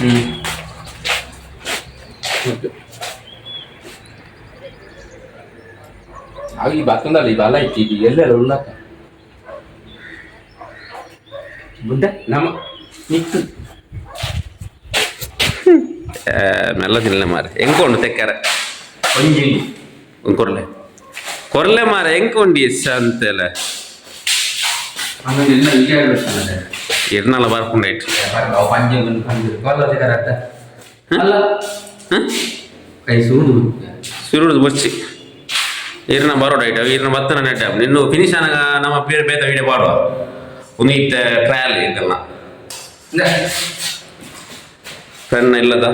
ಹ್ಞೂ ಓಕೆ. ಅವು ಈ ಬತ್ತಂದಲ್ಲ, ಈ ಬಲ ಇತ್ತು, ಇದು ಎಲ್ಲೆಲ್ಲ ಉಳ್ಳಕ್ಕ ಬುದ್ಧ ನಮ್ಮ ನಿಕ್ಕು. ಮೆಲ್ಲ ತಿನ್ನಲೆ ಮಾರೆ, ಎಂಕೊಂಡು ತೆಕ್ಕರೆ. ಒಂಜಿ. ಒಂದು ಕೊರ್ಲೆ ಕೊರ್ಲೆ ಮಾರೆ, ಎಂಕೊಂಡಿ ಅಂತೆಲ್ಲ. ಆಮೇಲೆ ಎಲ್ಲ ಈಗ ಹೇಳ್ಬೇಕಲ್ಲ. ಇರ್ನಲ್ಲ ಬರ್ಕೊಂಡೈಟ್. ಅವು ಪಂಜೆ ಒಂದು ಪಂಜೆ ಕೊಲ್ಲ ತೆಕರತ್ತ ಅಲ್ಲ. ಹ್ಮ್. ಕೈ ಸೂಡು. ಸುರುಡ್ದು ಬೊಚ್ಚಿ ಇರ್ನ ಬರೋಡ ಐಟ ಇರ್ನ ಬತ್ತನ ನೆಟ್ಟ ನಿನ್ನು ಫಿನಿಶ್ ಅನಗ ನಮ್ಮ ಪೇರ್ ಬೇತ ವಿಡಿಯೋ ಪಾಡುವ. ಒಂದು ಇತ್ತ ಟ್ರಯಲ್ ಇದೆಲ್ಲ ಫ್ರೆಂಡ್ ಇಲ್ಲದ.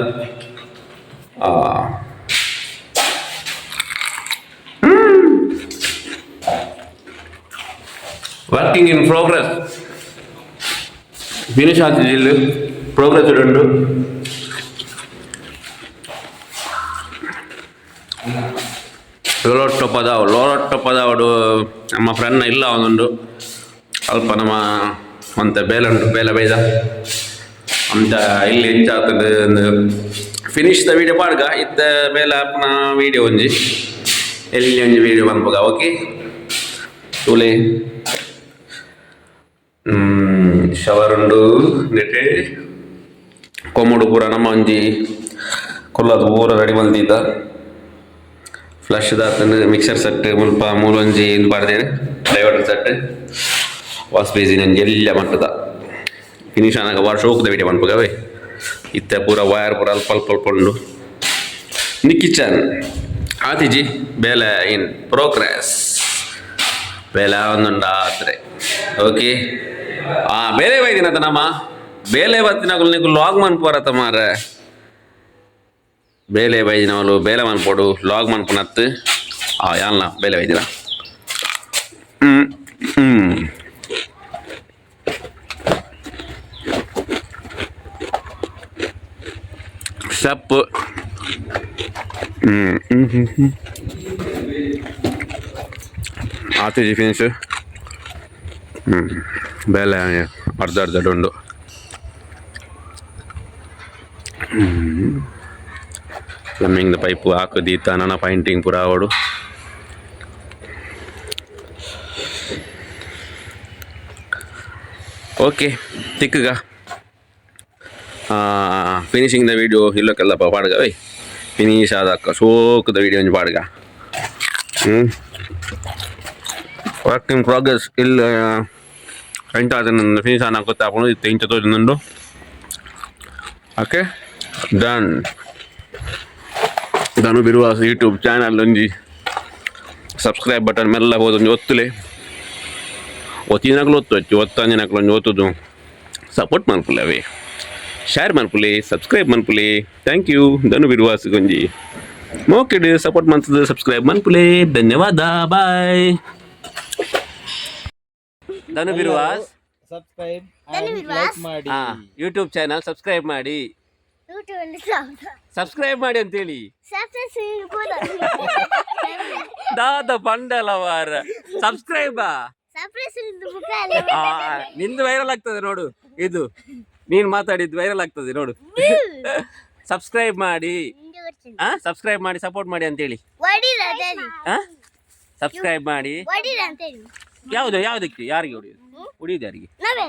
Working in progress. ಫಿನಿಶ್ ಆಗ್ತಿದೆ ಇಲ್ಲಿ, ಪ್ರೋಗ್ರೆಸ್ ಉಂಟು. ಲೋಲೊಟ್ಟ ಪದಾವು, ಲೋಲೊಟ್ಟ ಪದಾವಡು. ನಮ್ಮ ಫ್ರೆಂಡ್ನ ಇಲ್ಲ ಒಂದುಂಡು. ಅಲ್ಪ ನಮ್ಮ ಒಂತೆ ಬೇಲೆ ಉಂಟು, ಬೇಲೆ ಬೈದ ಅಂತ. ಇಲ್ಲಿ ಎಂಚ ಆಗ್ತದೆ ಫಿನಿಶ್ the video ಪಾಡ್ಗ. ಇತ್ತ ಬೇಲೆ ಅಪ್ಪನ ವಿಡಿಯೋ ಒಂಜಿ, ಎಲ್ಲಿ ಒಂಜಿ ವಿಡಿಯೋ ಮನ್ಪುಗ. ಓಕೆ, ತೂಲೆ, ಶವರ್ ಉಂಡು ನೆಟೆ. ಕೊಮುಡು ಪೂರ ನಮ್ಮ ಒಂಜಿ ಕೊಲ್ಲದ ಪೂರ ರೆಡಿ ಮಲ್ದಿದ್ದ. ಫ್ಲಶ್ ದಾತನ ಮಿಕ್ಸರ್ ಸೆಟ್ ಮುಲ್ಪ ಮೂಲೊಂಜಿ ಇಂದು ಪಾಡ್ದೇನೆ. ಡೈವರ್ಟರ್ ಸೆಟ್, ವಾಶ್ ಬೇಸಿನ್ ಒಂಜಿ ಎಲ್ಲ ಮಟ್ಟದ ಫಿನಿಶ್ ಆನಾಗ ಬಾರಿ ಶೋಕುದ ವಿಡಿಯೋ ಮನ್ಪುಗವೇ. ಇತ್ತೆ ಪೂರ ವೈರ್ ಪೂರ ಅಲ್ಪ ಅಲ್ಪ ಅಲ್ಪ ಉಂಡು. ನಿ ಕಿಚನ್ ಆತಿಜಿ, ಬೇಲೆ ಇನ್ ಪ್ರೋಗ್ರೆಸ್. ಬೇಲೆ ಒಂದುಂಡು ಆತ್ರೆ. ಓಕೆ, ಆ ಬೇಲೆ ಬೈದಿನತ ನಮ್ಮ ಬೇಲೆ ಬತ್ತಿನಕುಲು ನಿಕುಲು ಲಾಗ್ ಮನ್ಪುವರತ ಮಾರೆ. ಬೇಲೆ ಬೈದಿನವಲು ಬೇಲೆ ಮನ್ಪೊಡು, ಲಾಗ್ ಮನ್ಪುನತ್ತು. ಆ ಯಾನ್ಲ ಬೇಲೆ ಬೈದಿನ. ಹ್ಞೂ ಹ್ಞೂ ಸ್ಟೆಪ್. ಹ್ಞೂ ಹ್ಞೂ ಹ್ಞೂ ಹ್ಞೂ ಆತಿಜಿ ಫಿನಿಶ್. ಬೇಲೆ ಅರ್ಧ ಅರ್ಧ ಉಂಡು. ಪ್ಲಮ್ಮಿಂಗ್ ಪೈಪ್ ಹಾಕುದೀತ ನನ್ನ ಪೈಂಟಿಂಗ್ ಪೂರ ಆವಡು. ಓಕೆ, ತಿಕ್ಕಗ ಫಿನಿಶಿಂಗ್ the video ಇಲ್ಲಕ್ಕೆಲ್ಲಪ್ಪ ಪಾಡ್ಗ. ಓಯ್, ಫಿನಿಶ್ ಆದಕ್ಕ ಸೋಕದ ವಿಡಿಯೋ ಒಂಜಿ ಪಾಡ್ಗ. Work in progress. ಇಲ್ಲ ಎಂತ ಅದನ್ನು ಫಿನಿಶ್ ಆನ ಗೊತ್ತಾಪುಂಡು. ಇತ್ತೆ ಇಂಚ ತೋಜೊಂದುಂಡು. Okay, done. Dhanu Biruvas YouTube channel ಒಂಜಿ ಸಬ್ಸ್ಕ್ರೈಬ್ ಬಟನ್ ಮೆಲ್ಲ ಹೋದೊಂಜಿ ಒತ್ತುಲೆ. ಒತ್ತಿನಕ್ಲು ಒತ್ತು ಹೆಚ್ಚು ಒತ್ತಂಜಿನಕ್ಲು ಒಂಜಿ ಒತ್ತುದು ಸಪೋರ್ಟ್ ಮನ್ಪುಲೆ ಅವೇ. ಶೇರ್ ಮನ್ಪುಲೆ, ಸಬ್ಸ್ಕ್ರೈಬ್ ಮನ್ಪುಲೆ. Thank you. ಧನು ಬಿರುವಾಸ್ ಒಂಜಿ ಮೋಕೆಡ್ ಸಪೋರ್ಟ್ ಮಂತದ ಸಬ್ಸ್ಕ್ರೈಬ್ ಮನ್ಪುಲೆ. ಧನ್ಯವಾದ, bye. Dhanu Biruvas. Subscribe Dhanu Birvas. Like ಮಾಡಿ. ಯೂಟ್ಯೂಬ್ ಚಾನಲ್ ಸಬ್ಸ್ಕ್ರೈಬ್ ಮಾಡಿ. ಸಬ್ಸ್ಕ್ರೈಬ್ ಮಾಡಿ ಅಂತೇಳಿ. ದಾದ ಪಂಡಲ ವಾರ ಸಬ್ಸ್ಕ್ರೈಬಾ. ನಿಂದು ವೈರಲ್ ಆಗ್ತದೆ ನೋಡು. ಇದು ನೀನು ಮಾತಾಡಿದ್ದು ವೈರಲ್ ಆಗ್ತದೆ ನೋಡು. ಸಬ್ಸ್ಕ್ರೈಬ್ ಮಾಡಿ, ಸಬ್ಸ್ಕ್ರೈಬ್ ಮಾಡಿ, ಸಪೋರ್ಟ್ ಮಾಡಿ ಅಂತೇಳಿ. ಸಬ್ಸ್ಕ್ರೈಬ್ ಮಾಡಿ. ಯಾವುದು ಯಾವುದಕ್ಕೆ, ಯಾರಿಗೆ ಹೊಡಿಯೋದು? ಹೊಡಿಯೋದು ಯಾರಿಗೆ? ನಾವೇ.